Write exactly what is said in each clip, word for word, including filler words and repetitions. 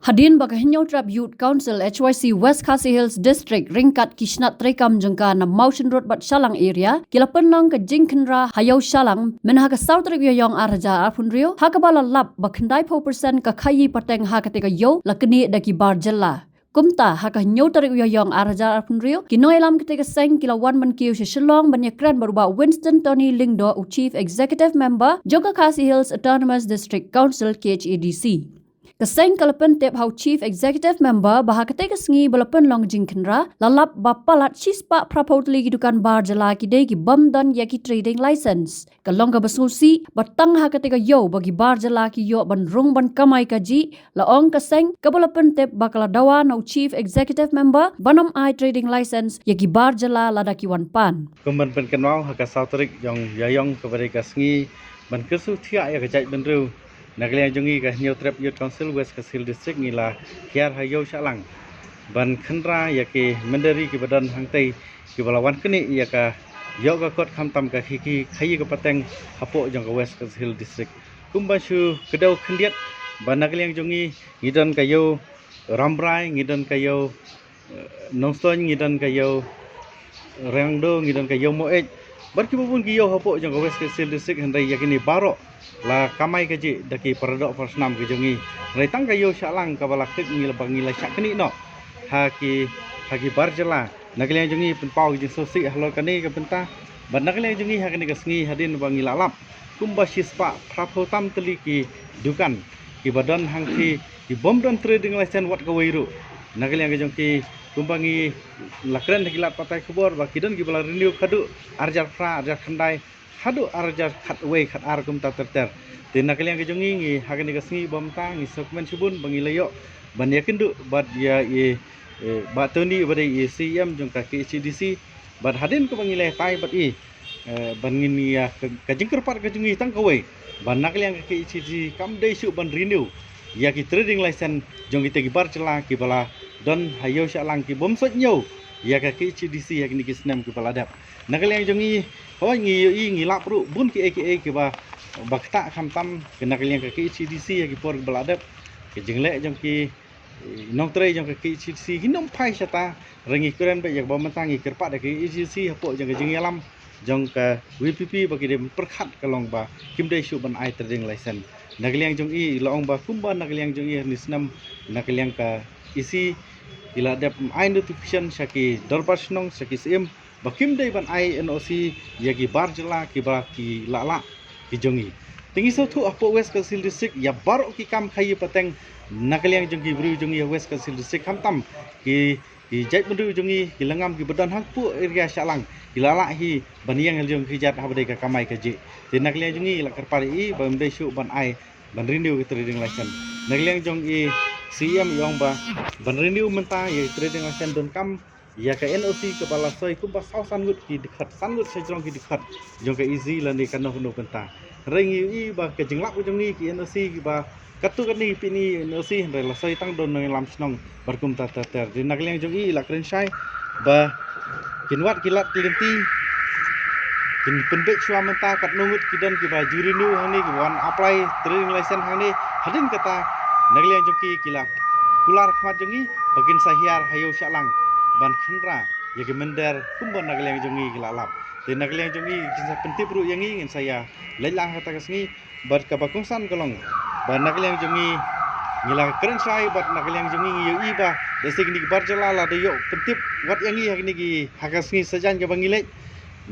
Hadien ba ka Hynñiewtrep Youth Council H Y C West Khasi Hills District ryngkat ki shnat treikam jong ka na Mawshynrut bad Shallang area ki la pynlong ka jingkhynra ha Ïew Shallang mynha ka saw tarik Ïaïong ar hajar arphew hynriew, ha kaba la lap ba khyndaiphew percent ka khaïi pateng ha katei ka ïew la knieh da ki bar jylla. Kumta ha ka hynñiew tarik Ïaïong ar hajar arphew hynriew, ki nongïalam katei ka seng ki la wan ban kiew sha Shillong ban ïakren bad u Bah Winston Tony Lyngdoh, u Chief Executive Member jong ka Khasi Hills Autonomous District Council, K H A D C. Ka seng ka la pyntip ha u Chief Executive Member ba ha katei ka sngi ba la pynlong jingkhynra, la lap ba palat shispah phraphew tylli ki dukan bar jylla ki dei ki bym don ïa ki trading license. Ka long kaba sngewsih ba tang ha katei ka ïew ba ki bar jylla ki ïoh ban rung ban kamai kajih, la ong ka seng kaba la pyntip ba ka la dawa na u Chief Executive Member ban ym ai trading license ïa ki bar jylla lada ki wan pan. Kum ban pynkynmaw, ha ka saw tarik jong Ïaïong kaba dei ka sngi ban kyrsu thiah ïa ka jaitbynriew, na ka liang jong ngi ka Hynñiewtrep Youth Council West Khasi Hills District ngi la hiar ha Ïew Shallang ban khynra ïa ki mynder ri kiba don hangtei kiba la wan knieh ïa ka ïoh ka kot khamtam ka khaïi, khaïi ka pateng hapoh jong ka West Khasi Hills District. Kumba shu kdew khyndiat ba na ka liang jong ngi ngi don ka ïew Rambrai, ngi don ka ïew, eh, Nongstoiñ, ngi don ka ïew Riangdo, ngi don ka ïew Moeit bad kiba bun ki ïew hapoh jong ka West Khasi Hills District, hynrei ïa kine baroh la kamai kajih da ki paradoh parasnam ki jong ngi. Hynrei tang ka Ïew Shallang kaba la kit ngi la ba ngi la shah knieh noh ha ki, ha ki bar jylla. Na ka liang jong ngi pynpaw ki jingsngewsih halor kane ka bynta. Bad na ka liang jong ngi ha kane ka sngi hadien ba ngi la lap kumba shispah phraphew tam tylli ki dukan kiba don hangtei ki bym don trading license wat kawei ruh. Na ka liang ka jong ki, kumba ngi la kren ha ki lad pathai khubor ba ki don kiba la renew khadduh ar hajar phra, ar hajar khyndai, haduh ar hajar khatwei khatar kumta ter ter. Te na ka liang ka jong ngi, ngi ha kane ka sngi ba mynta ngi sngewkmen shibun ba ngi la ïoh ban ïakynduh bad ïa i, eh, Bah Tony ba dei i C E M jong ka K H A D C. Bad hadien kaba ngi la ïatai bad i, eh, ban ngin ïa ka, ka jingkyrpad ka jong ngi tang kawei ba na ka liang ka K H A D C kam dei shuh ban renew ïa ki trading license jong kita ki bar jylla kiba la don ha Ïew Shallang ki bym sot ñiew ïa ka K H A D C ha kine ki snem kiba la dep. Na ka liang jong ngi, hooid ngi ïohi, ngi lap ruh bun kiei kiei kiba, ba ktah khamtam na ka liang ka K H A D C ha ki por kiba la dep. Ka jingleh jong ki, eh, nongtrei jong ka K H A D C kim phai shata, hynrei ngi kren beit ïa kaba mynta ngi kyrpad ïa ka K H A D C hapoh jong ka jingïalam jong ka V P P ba ki dei ban pyrkhat, ka long ba kim dei shuh ban ai trading license. Na ka liang jong i la ong ba kumba na ka liang jong i ha kine ki snem na ka liang ka E C i la dep ai notification sha ki dorbar shnong, sha ki syiem ba kim dei ban ai N O C ïa ki bar jylla kiba ki la lah ki jong i. Te ngi sngewthuh hapoh West Khasi Hills District ïa baroh ki kam khaïi pateng na ka liang jong ki briew jong i ha West Khasi Hills District, khamtam ki, ki jaitbynriew jong i ki lyngngam kiba don hapoh area Shallang ki la lah hi ban ïeng ha la ki jong ki jait haba dei ka kamai kajih. Te na ka liang jong i la kyrpad ïa i ba ym dei shuh ban ai, ban renew ka trading license. Na ka liang jong i C E M i ong ba ban renew mynta ïa ka trading license donkam ïa ka N O C kaba la soi kumba saw san ngut ki dkhot, san ngut shajrong ki dkhot jong ka E C lane kano kano bynta. Hynrei ngi ïohi ba ka jinglap ka jong ngi ki N O C kiba katto katne ki pyni N O C, hynrei la soi tang da u nongïalam shnong bad kumta ter ter. Te na ka liang jong i la kren shai ba kin wad ki lad ki lynti, kin pynbeit shuwa mynta katno ngut ki don kiba ju renew hangne, kiba wan apply trading license hangne. Hadien kata na ka liang jong ki ki la kular khmat jong i ba kin sa hiar ha Ïew Shallang ban khynra ïa ki mynder kumba na ka liang jong i ki la lap. Te na ka liang jong i kin sa pyntip ruh ïa ngi, ngin sa ïa leit lang ha kata ka sngi. Bad kaba kongsan ka long ba na ka liang jong i ngi la kren shai, bad na ka liang jong i ngi ïohi ba lehse kine ki bar jylla la da ïoh pyntip wat ïa ngi ha kine ki, ha ka sngi sajan kaba ngi leit.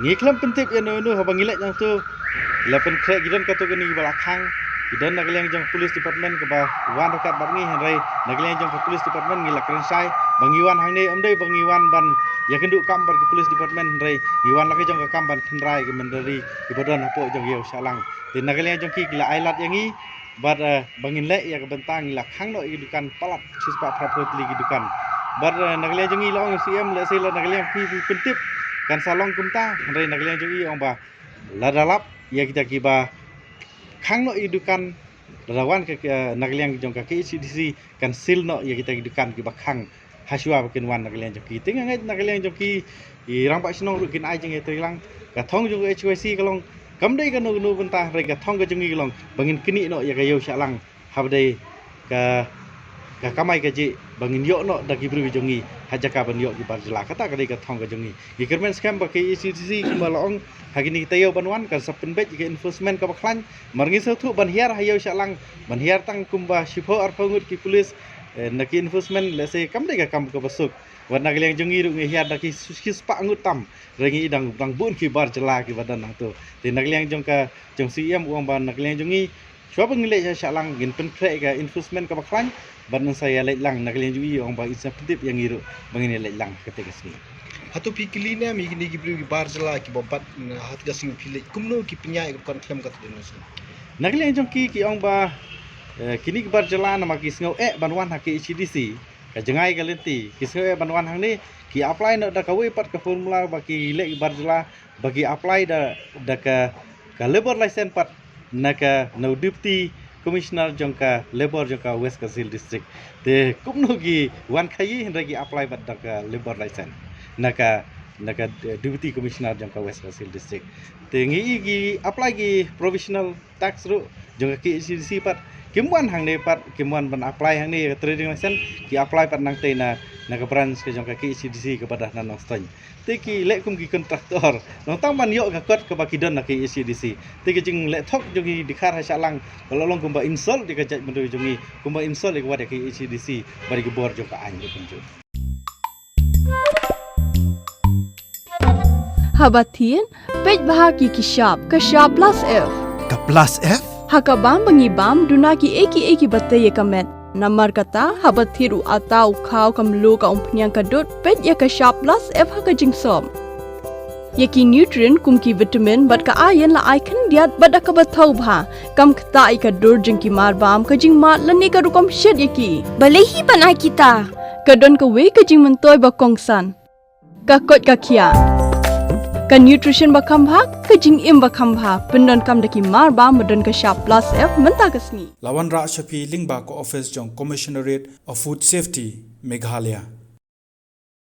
Ngi khlem pyntip ïa no no haba ngi leit nangto. La pynkhreh, ki don katto katne kiba la khang, ki don na ka liang jong police department kaba wan ryngkat bad ngi, hynrei na ka liang jong ka police department ngi la kren shai ba ngi wan hangne ym dei ba ngi wan ban ïakynduh kam bad ka police department, hynrei ngi wan la ka jong ka kam ban khynra ïa ki mynder ri kiba don hapoh jong Ïew Shallang. Te na ka liang jong ki ki la ai lad ïa ngi bad, eh, ba ngin leh ïa ka bynta ngi la khang noh ïa ki dukan palat shispah phraphew tylli ki dukan. Bad, eh, na ka liang jong i la ong ïa u C E M lehse la na ka liang phi phi pyntip kan sa long kumta, hynrei na ka liang jong i ong ba lada lap ïa kita kiba khang noh ïa ki dukan, lada wan ka, ka, na ka liang jong ka K H A D C kan seal noh ïa kita ki dukan kiba khang hashuwa ba kin wan na ka liang jong ki. Te nga ngeit na ka liang jong ki, i rangbah shnong ruh kin ai jingïatreilang. Ka thong jong ka H Y C ka long kam dei kano kano bynta, hynrei ka thong ka jong ngi ka long ba ngin knieh noh ïa ka Ïew Shallang haba dei ka ka kamai kajih ba ngin ïoh noh da ki briew jong ngi ha jaka ban ïoh ki bar jylla. Kata ka dei ka thong ka jong ngi. Ngi kyrmen skhem ba ka K H A D C kumba la ong ha kine ki taïew ban wan kan sa pynbeit ïa ka enforcement kaba khlaiñ. Namar ngi sngewthuh ban hiar ha ïew shah lang, ban hiar tang kumba shiphew arphew ngut ki pulit, eh, na ki enforcement, lehse kam dei ka kam kaba suk. Wat na ka liang jong ngi ruh ngi hiar da ki su-, ki spah ngut tam. Hynrei ngi dang, dang bun ki bar jylla kiba don hangto. Te na ka liang jong ka, jong C E M u ong ba na ka liang jong ngi, shuwa ba ngin leit sha shah lang, ngin pynkhreh ka enforcement kaba khlaiñ, bad ngin sa ïa leit lang. Na ka liang jong i u ong ba in sa pyntip ïa ngi ruh ba ngin ïa leit lang ha katei ka sngi. Hato phi kylli ne em ïa kine ki briew ki bar jylla kiba bat, mm, ha katei ka sngi, phi leit kumno, ki pynïaid ïa ka ban khlem ka trading license? Na ka liang jong ki, ki ong ba, eh, kine ki bar jylla namar ki sngew eh ban wan ha K H A D C, ka jngai ka lynti, ki sngew eh ban wan hangne, ki apply noh da kawei pat ka formula ba ki leh ki bar jylla, ba ki apply da, da ka, ka labour license pat na ka, na u Deputy Commissioner jong ka Labour jong ka West Khasi Hills District. Te kumno ki wan khaïi hynrei ki apply pat da ka labour license na ka, na ka, eh, Deputy Commissioner jong ka West Khasi Hills District. Te ngi i ki apply ki provisional tax ruh jong ka K H A D C pat. Kim wan hangne pat, kim wan ban apply hangne ïa ka trading license, ki apply pat nangtei na, na ka branch ka jong ka K H A D C kaba don na Nongstoiñ. Te ki leh kum ki contractor, nangta ban ïoh ka kot kaba ki don na K H A D C. Te ka jingleh thok jong ngi dkhar ha shah lang ka la long kumba insult ïa ka jaitbynriew jong ngi, kumba insult ïa ka wat ïa ka K H A D C bad ïa ki bor jong ka aiñ ruh kumjuh. Haba thied, peit bha ki ki shap, ka shap plus F. Ka plus F? Ha ka bam ba ngi bam, duna ki ei ki ei kiba tei ïa ka met. Namar kata, haba thied u atta, u khaw, ka mluh, ka umphniang, ka dud, peit ïa ka shap plus F ha ka jingsop. Ïa ki nutrient kum ki vitamin bad ka iron la ai khyndiat bad da kaba thaw bha. Kam ktah ïa ka dur jong ki mar bam, ka jingmad lane ka rukom shet ïa ki. Balei hi ban ai kita? Ka don kawei ka jingmyntoi ba kongsan. Ka koit ka khiah. Ka nutrition ba kham bha, ka jingim ba kham bha. Pyndonkam da ki mar bam ba don ka shap plus F mynta ka sngi. La wanrah sha phi lyngba ka office jong Commissionerate of Food Safety, Meghalaya.